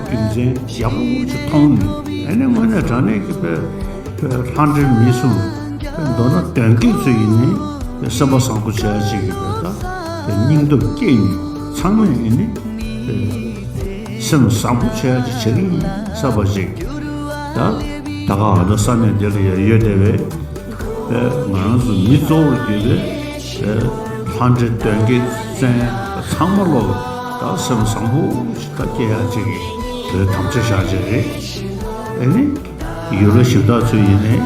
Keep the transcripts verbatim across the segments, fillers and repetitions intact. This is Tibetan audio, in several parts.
རྒྱུ་མཚན་ཡག་པོ་ཅིག་མཐོང་ནས། ཨ་ནི་དངོས་གནས་དྲང་གནས་ཀྱི་པའི་པའི་ལྷ་འདྲེ་མི་གསུམ། པའི་མདོར་ན་གདོན་བགེགས་ཚོ་ཡིན་ནའི་པའི་སེམས་པ་བཟང་པོ་བྱེད་ཡ་ཅིག་གི་པའི་ད་པའི་སྙིང་སྟོབས་བསྐྱེད་ནས། ཚང་མས་ཨ་ནི་པའི་སེམས་བཟང་པོ་བྱེད་ཡ་ཅིག་བྱེད་ཀྱི་ཡིན་བསམ་པ་ཅིག་ད་ད་ག་ཨ་ད་ས་གནས་འདི་ལ་ཡ་ཡོད་བསྡད་པའི། ང་རང་ཚོ་མི་གཙོ་བོར་གྱུར་པའི་ལྷ་འདྲེ་གདོན་བགེགས་བཙན་ཚང་མ་ལོག་ད་སེམས་བཟང་པོ་ཞིག་ད་སྐྱེ་ཡ་ཅིག་གི་དོན་དམ་བཅའ་བཞག་ཅིག་རེད། ཨ་ནི་ཡུལ་ལ་གཞན་དག་ཚོས་ཡིན་ནའི་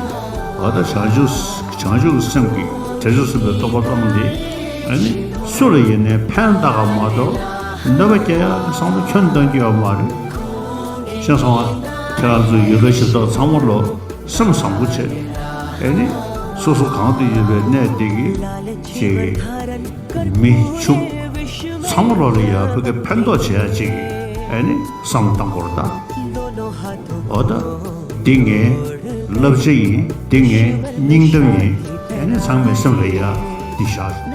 ཨ་ད་བྱང་ཆུབ་བྱང་ཆུབ་ཀྱི་སེམས་ཀྱི་བྱང་ཆུབ་སེམས་དཔའི་རྟོགས་པ་བླངས་ཏེ། ཨ་ནི་སུ་ལ་ཡིན་ནའི་ཕན་བཏགས་པ་མ་གཏོགས་གནོད་པ་སྐྱེལ་ཡ་བསམ་བློ་ཁྱོན་གཏོང་རྒྱུ་ཡོད་མ་རེད། ཤེས་སོང་ང་། ཁྱེད་རང་ཚོ་ཡུལ་ལ་གཞན་དག་ཚང་མ་ལོག་སེམས་བཟང་པོ་བྱས། ཨེ་ནི་སོ་སོ་གང་དུ་ཡོད་པའི་གནས་དེ་གི་ཅིག་མི་ཕྱུགས་ཚང་མ་ལོག་ལ་ཡ་ཕ་གི་ཕན་ཐོགས་བྱེད་ཡ་ཅིག་ཨེ་ནི་བསམ་བློ་བཏང་དགོས་རེད་ད། འོ་ད་འདི་ངའི་བསླབ་བྱ་ཡིན། འདི་ངའི་སྙིང་གཏམ་ཡིན། ཨེ་ནི་ཚང་མའི་སེམས་ལ་ཡ་འདི་བཞག